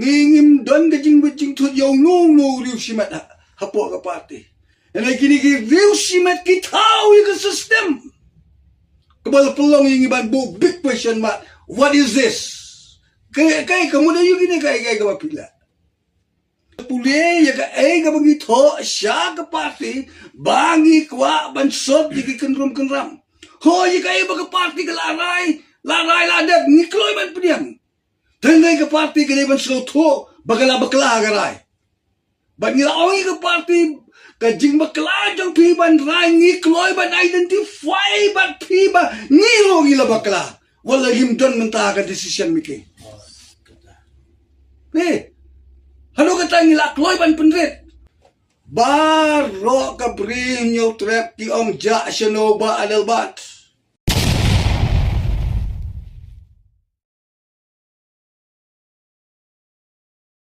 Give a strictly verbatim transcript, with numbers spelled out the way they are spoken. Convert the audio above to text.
Ngi ngim don ka jingbit jingthut ïa uno uno u riew shimet ha, hapoh ka party. Hynrei kine ki riew shimet ki thaw ïa ka system. Kaba la pynlong ïa ngi ban buh big question mark. What is this? Kaei, kaei ka mut aïu kine, kaei, kaei kaba phi lah? Pule ïa kaei kaba ngi thoh sha ka party ba ngi kwah ban sot ïa ki kynrum kynram. Hooid, ïa kaei ba ka party ka la rai, la rai la dep, ngi kloi ban pdiang. Tang ïa ka party ka dei ban sngewthuh ba ka la bakla ka rai. Bad ngi la ong ïa ka party, ka jingbakla jong phi ban rai ngi kloi ban identify bad phi ba ngi ruh ngi la bakla. Wat la ngim don mynta ka decision making. Ni, haduh katta ngi la kloi ban pynrit. Baroh ka Bri Hynñiewtrep ki ong jah shano Bah Adelbert.